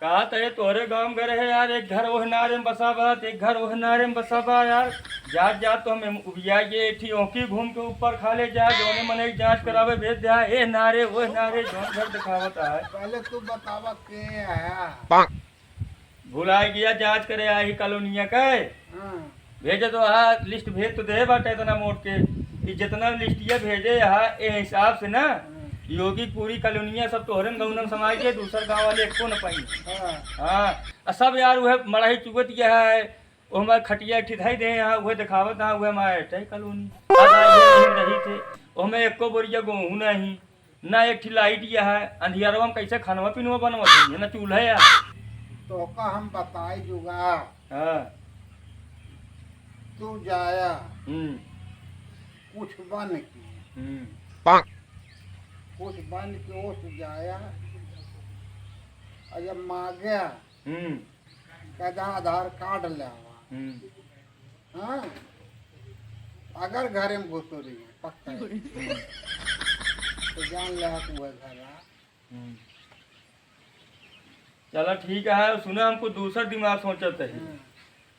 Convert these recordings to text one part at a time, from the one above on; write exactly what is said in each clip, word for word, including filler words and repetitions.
हाँ, तो ये तोहरे गाँव घर है यार, एक घर ओह नारे में बसा बा, एक घर ओह नारे में बसा बा यार। जात जात तो हम उबिया के एक ठी ओंकी घूम के ऊपर खा ले जा, जौने मने के जाँच करावे भेज दे, ए नारे, ओह नारे, जौन घर दिखावत है। पहले तू बतावा के आया। भुलाइ गया, जाँच करे आही कॉलोनिया के। हाँ। भेजे तो हा, लिस्ट भेज तो दे बाटे इतना मोट के, कि जितना लिस्टिया भेजे हा, ए हिसाब से ना, हाँ। योगी पूरी कॉलोनिया सब तोहरे गौनन समाज के, दूसर गाँव वाले एको न पाई। हाँ। हाँ, आ सब यार उहे मड़ही चुगत गया है, ओहमा खटिया एक ठी धई दे हा, उहे देखावत हा, उहे हमारे अटे कॉलोनी। आ ना ये रही थे, ओहमे एको बोरिया गेहूं नहीं। ना एक ठी लाइट या है, अंधियरवा में कैसे खानवा पीनवा बनवत है, ना चूल्हा या। तोका हम बताई जुगाड़। हाँ। तू जाया। हम्म। कुछ बन के। हम्म। कुछ बन के ओस जाया। और जब मांगे, हम्म। कहता आधार कार्ड ले आवा। हम्म। हाँ, अगर घरे में घुसो रही है, पक्का है। हम्म। तो जान ले तू है घर आ। हम्म। चला ठीक है, सुना हमको दूसर दिमाग सोचत है। हम्म।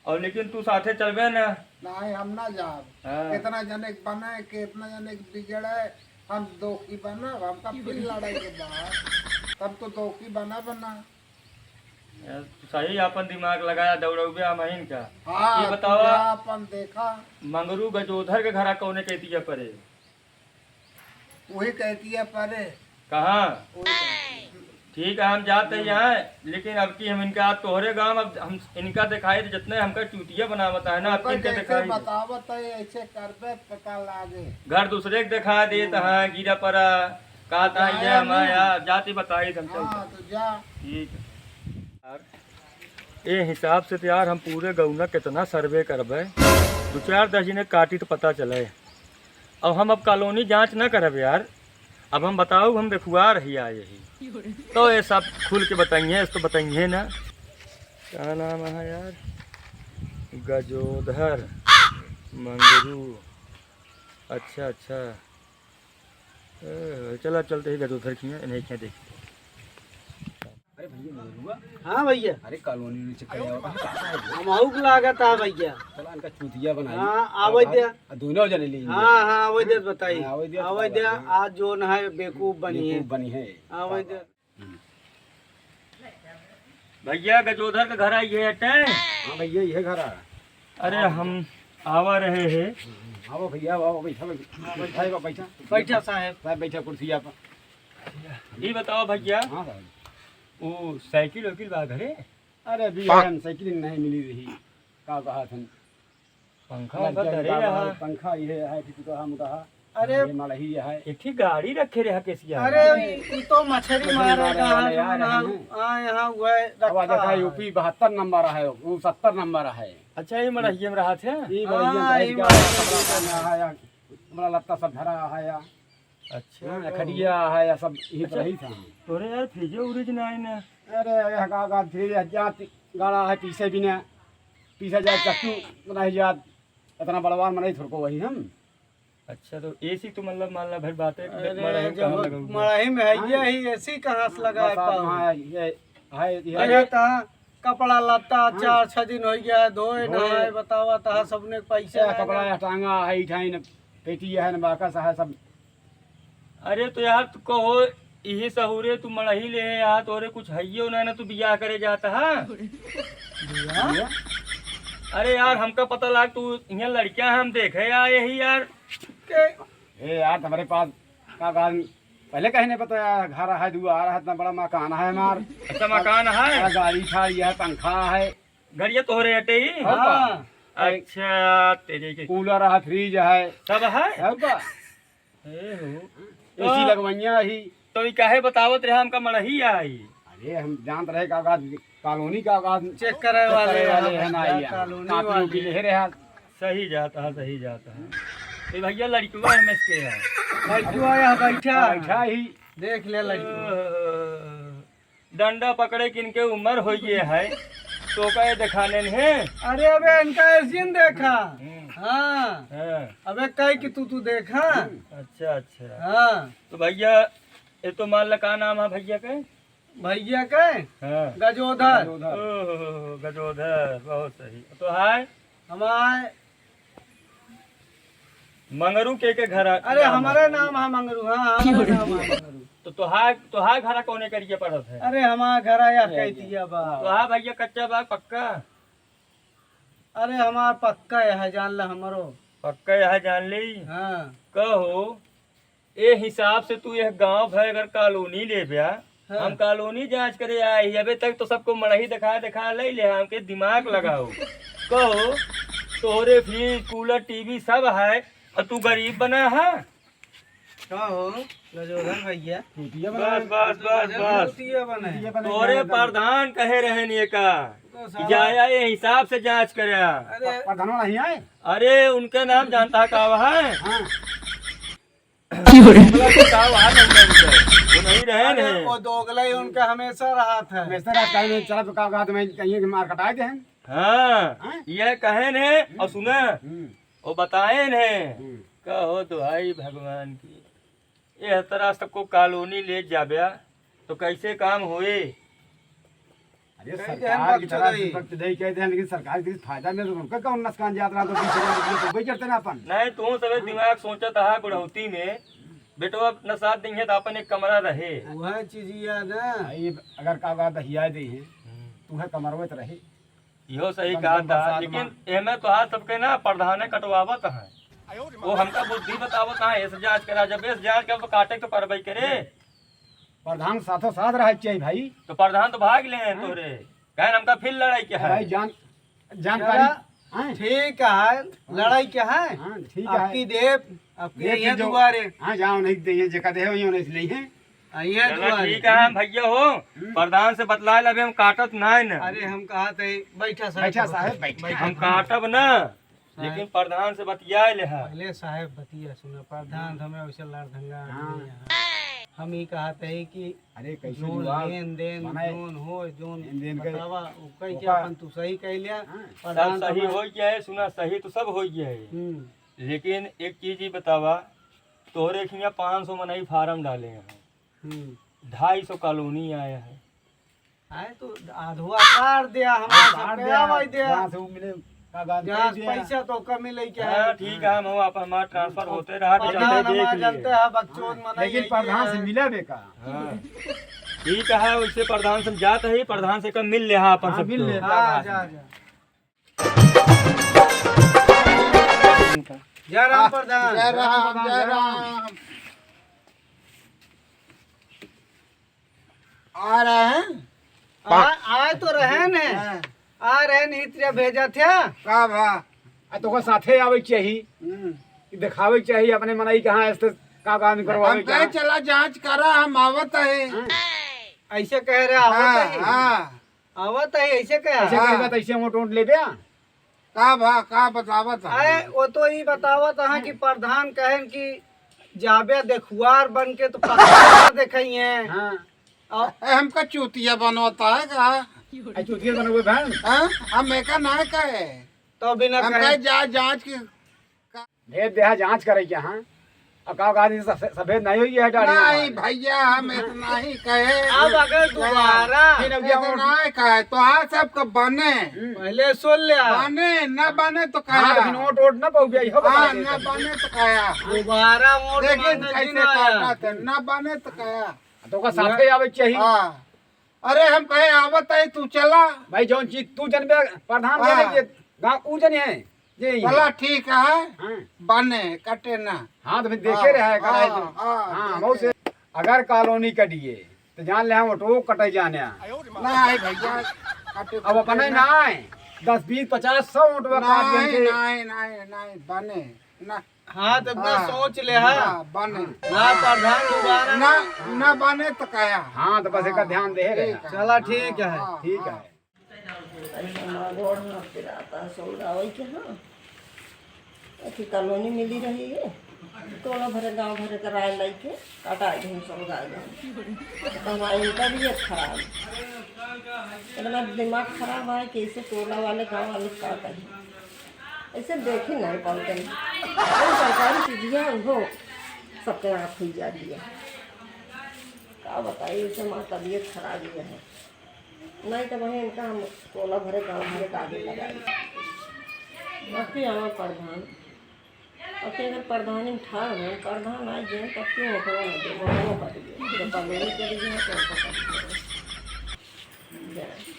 और लेकिन तू साथे चलबे ना। नहीं, हम ना जाब। हाँ। कितना जने के बने, कितना जने के बिगड़े, हम दोखी बनब, हमका फिर लड़ाई के बाद, तब तो दोखी बना बना। यार, सही आपन दिमाग लगाया, दौड़ौबे हमहिन का। हाँ, ये बतावा, तू जा अपन देखा। मंगरू गजोधर के घरा कौने कहतिया परे? वही कहतिया परे। कहाँ? वही कहतिया। ठीक है, हम जाते ही हैं, लेकिन अब की हम इनका, आज तोहरे गांव, अब हम इनका दिखाई तो जितने हमका चूतिया बनावता है ना, अब ओकर इनके कैसे दिखाई। बतावत है, ऐसे करबे पता लागे। घर दूसरे के दिखा देत हाँ। है, गिरा परा, कहता है, जाया ये हमारा नहीं। यार, जाति बताई, हम हाँ, चलते। तो जा। ठीक है। यार, ए हिसाब से तो यार हम पूरे गौना कितना सर्वे करबे, दो चार दस जने काटी तो पता चले। अब हम अब कॉलोनी जांच ना करब यार, अब हम बताऊ हम देखुआ रही आए ही, तो ये सब खुल के बताइए, तो बताइए ना। क्या नाम है यार, गजोधर मंगरू। अच्छा अच्छा, ए, चला चलते ही गजोधर खिया, इन्हें क्या देखते। अरे भैया मगरुआ। हाँ भैया। अरे कॉलोनी में चक्कर आवा। हम आउक लागत है भैया। चला इनका चूतिया बनाई। हाँ, आवे दे। आ, दोनों जने ले हाँ, हाँ, आवे दे, बताई। हाँ, आवे दे, आवे दे, हाँ। आज जो न है बेवकूफ बनी है। बेवकूफ बनी है। आवे दे। हम्म। भैया गजोधर के घर आई है अटे? हाँ भैया, ये घर आ। अरे हाँ, हम आवा रहे हैं। हम्म, हम्म। आओ भैया, आओ, बैठा, बैठा। बैठा साहब। साहब बैठा कुर्सिया पर। ये बताओ भैया, हाँ साहब। वो साइकिल वाइकिल बा घरे? अरे अभी हम साइकिल नहीं मिली रही, का कहा थन? पंखा वंखा लड़का धरे का रहा। पंखा ये है, फिर तो हम रहा। अरे ये मड़ही है। एक ही गाड़ी रखे रहा केसिया। अरे ये तो मछली मछली मारे मारे का वाले हाथ यार में हैं। हाँ, यहाँ हुआ है अब आ रखा देखा है। यूपी बहत्तर नंबर है, वो सत्तर नंबर है। अच्छा, ये मड़हिए में रहा थे? ये मड़हिए में हाँ, रह ये गया, मड़हिए कपड़ा में। पहना है, कपड़ा लत्ता सब धरा है। अच्छा, हाँ, तो खटिया है या सब यही तो अच्छा, रही था। तोरे यार फ्रिज उरिज ना है ना? अरे, यहाँ का, का फ्रिज है, जात गाड़ा है, पीसे भी ना, पीसे जाए चक्कू नहीं जात, इतना बड़वार में नहीं थोड़को वही हम। अच्छा, तो एसी तो मतलब मान ला भाई बात है, अरे, मड़ाही में जब कहाँ लगा हुआ है? मड़ाही में है हाँ। ये ही एसी कहाँ से लगा है बस आप पाओ? हाँ, ये है, ये अरे, है। तहाँ कपड़ा लत्ता हाँ। चार छह दिन हो गया है, धोए धोए। नहाए, बतावा, तहाँ सबने पैसा क्या ना कपड़ा ना। है, टांगा है, इठाइन, पेटी है, न बाकस है, सब अरे तो यार, तू कहो, इही सहूरे तू मड़ही ले है यार, तोरे कुछ हइयो ना, ना तू बियाह करे जात हा। बियाह? अरे यार, हमका पता लाग तू इहाँ लड़कियां हम देखे आए ही यार। ए यार, तुम्हारे पास का गान पहले कहीं नहीं पता यार, घर है, दुआर है, इतना बड़ा मकान है हमार। अच्छा, मकान है? हाँ, गाड़ी था, यह पंखा है। गड़िया तोहरे हटे ही? और का? हाँ। अच्छा, तेरे के कूलर है, फ्रिज है। सब है? और का? ए हो। एसी तो लगवइया ही। तो ई काहे बतावत रहे हमका मड़ही आई? अरे हम जानत रहे का, का कॉलोनी का, का चेक करे चेक वाले करे वाले हैं हैं ना भैया, आइया। कॉलोनी कापी वाले। उपी लेहे रहे। सही जात है, सही जात है। ए भैया लड़कवा एम एस के है। लड़कवा यहाँ बैठा। बैठा ही। देख ले लड़कवा। ओह। डंडा पकड़े के इनके उम्र हो गए है, तो का ये दिखाने नहीं है? अरे अबे इनका एसिन देखा। हम्म। हाँ। हाँ। अबे कह कि तू, तू देखा। अच्छा, अच्छा। हाँ। तो भैया, ये तो मान ला का नाम है भैया के? भैया के? हाँ। गजोधर। गजोधर। ओहो, गजोधर, बहुत सही। तो हाय? हमार मंगरू के, के घर आ-, अरे, नाम हमारा है? नाम है मंगरू, हाँ, हमारा नाम है मंगरू। तो तोहार, तोहार घरा कौने करिए पड़त है? अरे, हमार घरा यह अरे, कहती है बा। तोहार भैया कच्चा बा, पक्का? अरे, हमार पक्का यह जान ला हमरो। पक्का यह जान ली? हाँ। कहो, ए हिसाब से तू यह गांव भर अगर कॉलोनी लेब्या, हाँ। हम कॉलोनी जांच करे आए ही, अबे तक तो सबको मड़ही दिखा दिखा ले ले, हमके दिमाग लगाओ। कहो, तोहरे फ्रिज, कूलर, टीवी सब है, और तू गरीब बना है? का हो, गजोधर भैया? चूतिया बना बस, है। बस, बस, बस। चूतिया बना है। चूतिया बना है, तोहरे एकदम। प्रधान कहे रहन ये का? तो साला जाया ये हिसाब से जांच करया। अरे। प्रधान नहीं आए? अरे, उनका नाम जानता का वह है? हाँ। मतलब कि का वह नहीं जानता? वो नहीं रहन अरे, है। वो दोगला ही उनका हमेशा रहत है। हमेशा रहत है, मैं चला तो का, का, तो मैं कहीं के मार कटाए दे हैं। हाँ, हाँ? ये कहेन है और सुना। हम्म। वो बताएन है, हम्म। कहो दुहाई भगवान की, एह तरह से को कॉलोनी ले जाब्या, तो कैसे काम होए? अरे, कह दे सरकार हम की बच्चों तरफ से नहीं। बख्श दे, कह दे, लेकिन सरकार की फायदा में तो उनका कौन नुकसान जात रहा, तो बीस हजार रुपये तो वही करते ना अपन। नहीं, तू सब दिमाग सोचत है बुढ़ौती में, बेटवा अपना साथ देंगे तो अपन एक कमरा रहे। वह चीज याद है। भाई, अगर का बात हिया दे है, हम्म। तू है कमरवे तो रहे। इहो सही कम से कहा कम था, बरसात लेकिन में। एमे तोहार सबके ना प्रधाने कटवावत हैं। वो हमका बुद्धि बतावत हैं, ऐसे जांच करा, जब ऐसे जांच करा तो काटे के तो परबई करे। प्रधान साथों साथ रहे के चाहिए भाई। तो प्रधान तो भाग ले हैं हाँ। तोरे, कहे हमका फिर लड़ाई के है। भाई जान, जानकारी चला, हैं? ठीक है, लड़ाई के है। हाँ, ठीक है। आपकी देव, आपकी देव ये जो दुआरे। हाँ, जाओ नहीं दे, ये जगह दे, वही होने से नहीं है। आ, ये चलो दुआरे। ठीक है, हम भैया हो, हम्म। प्रधान से बतला लेबे, हम काटत नाय न। अरे, हम कहा थे, बैठा साहब, बैठा साहब, बैठा। बैठा। हम काटब ना, साहब। लेकिन प्रधान से बतिया ले हा। पहले साहब बतिया सुना, प्रधान तो हमें वैसे लड़धंगा हाँ। आदमी है। हम ही कहा थे कि अरे, कैसे जोन जुआब लेन देन, बनाए? जोन हो, जोन लेन देन के बतावा, वो कह के ओका अपन तू सही कह लिया, हाँ। प्रधान सब सही हमार हो गया है, सुना, सही तो सब हो गया है। हम्म। लेकिन एक चीज ही बतावा, तोहरे खिया पाँच सौ मनई फार्म डाले हैं। हम्म। ढाई सौ कॉलोनी आया है। आए तो आधुआ काट दिया, हमारा हाँ, सब काट पे दिया। आवाज दिया। जहाँ से वो मिले, का गाँव जहाँ से दिया। पैसा तो कम ही लेके हाँ, आए। ठीक है, हम हो, आप हमारा ट्रांसफर और होते रहा, प्रधान बेचारे हमारा देख लिए। जानते हैं, बकचोद हाँ, मनाई लेकिन है प्रधान ये से है। मिला बे का? हाँ। ठीक है, उससे प्रधान से हम जाते ही, प्रधान से कम मिल ले, हाँ, अपन हाँ, सब मिल तो। ले, हाँ, प्रधान जा, से। जा। जय राम प्रधान। जय राम, जय राम। आ रहे हैं? आ, आए तो रहे ने। हाँ। आ रहे नहीं, तेरा भेजा था। का भा? आ, तो ओकर साथे आवे के चाही। हम्म। कि देखावे के चाही अपने मनई कहाँ ऐसे का काम करवावे हम कहे, चला जांच करा, हम आवत है। हाँ। ऐसे कह रहे, आवत हाँ, है। हाँ। आवत है, ऐसे कहे। ऐसे हाँ। कहे, तो ऐसे वोट वोट लेबे? का भा, का बतावत है? आए, वो तो ई बतावत है कि प्रधान कहन कि जाबे देखुआर बन के तो पकड़ देखइए। हाँ। और ए, हमका चूतिया बनवता है का? आ, चूतिया बनवे बहन। हाँ? हम एका ना कहे। तो बिना हम कहे कहे जा जांच की। भेज दे, हाँ, जांच करे के, हाँ। अब का, का दिन सफे-, सफेद नहीं हुई है दाढ़ी नहीं हमारी। भैया, हम इतना ही कहे। अब अगर दोबारा फिर अब क्या इतना वोट? ही कहे, तो आज सबका बने। हम्म। पहले सुन लिया। बने, ना बने तो हाँ, कहा। तो फिर वोट, वोट ना पाऊ, यही हो बता हाँ, देते ना हैं। बने तो कहा। दोबारा वोट लेकिन मांगने कैसे नहीं आया। करना था, ना बने तो कहा। तो ओकर साथे आवे के चाही। हाँ। अरे हम कहे आवत है, तू चला। भाई जौन चीज तू जनबे, प्रधान हाँ। जने जे गाँव ऊ जने है, जे ही चला है। ठीक है, हाँ। बने, कटे ना। हाँ, तो फिर देखे हाँ, रहे, हाँ, करे तो। हाँ, हाँ, देखे। बहुत से, अगर कॉलोनी कटिए, तो जान ले हम ऑटो कटे जाने आ। नहीं भैया, कटे अब अपने ना आए, दस, बीस, पचास, सौ ऑटो काट नहीं, देते। नहीं, नहीं, नहीं, बने, ना। हाँ, तो अपना हाँ, सोच ले, हाँ। हाँ, बने। ना प्रधान दोबारा ना, ना। ना बने तो कहा। हाँ, तो बस एक हाँ, ध्यान दे रहे। ठीक है। चला, ठीक है। हाँ, ठीक है। हाँ। ऐसे हमारा गोड़ हाथ पिराता, सौदा वही के, हाँ। अथी कॉलोनी मिली रही है। टोला भरे, गाँव भरे का राय लाइके, कटा दे हम सौदा एकदम। तो हमारी इनका भी ये खराब। इतना दिमाग खराब है कि इसे टोला वाले, गाँव वाले का करें। ऐसे देखे नहीं पाते हैं। वो सरकारी चीजिया हो, सबके आँख खुल जाती है। का बताई, इसे हमार तबीयत खराब ही है। नहीं तो वहीं इनका हम टोला भरे गाँव भरे का आगे लगाई। अब के आवा प्रधान, अब के अगर प्रधानी में ठाड़ हो, प्रधान आ जाए तब क्यों ओकरो न दे, ओकरो कर दिए। जब बगले चले गए तो ओकरो कर दिए। जा।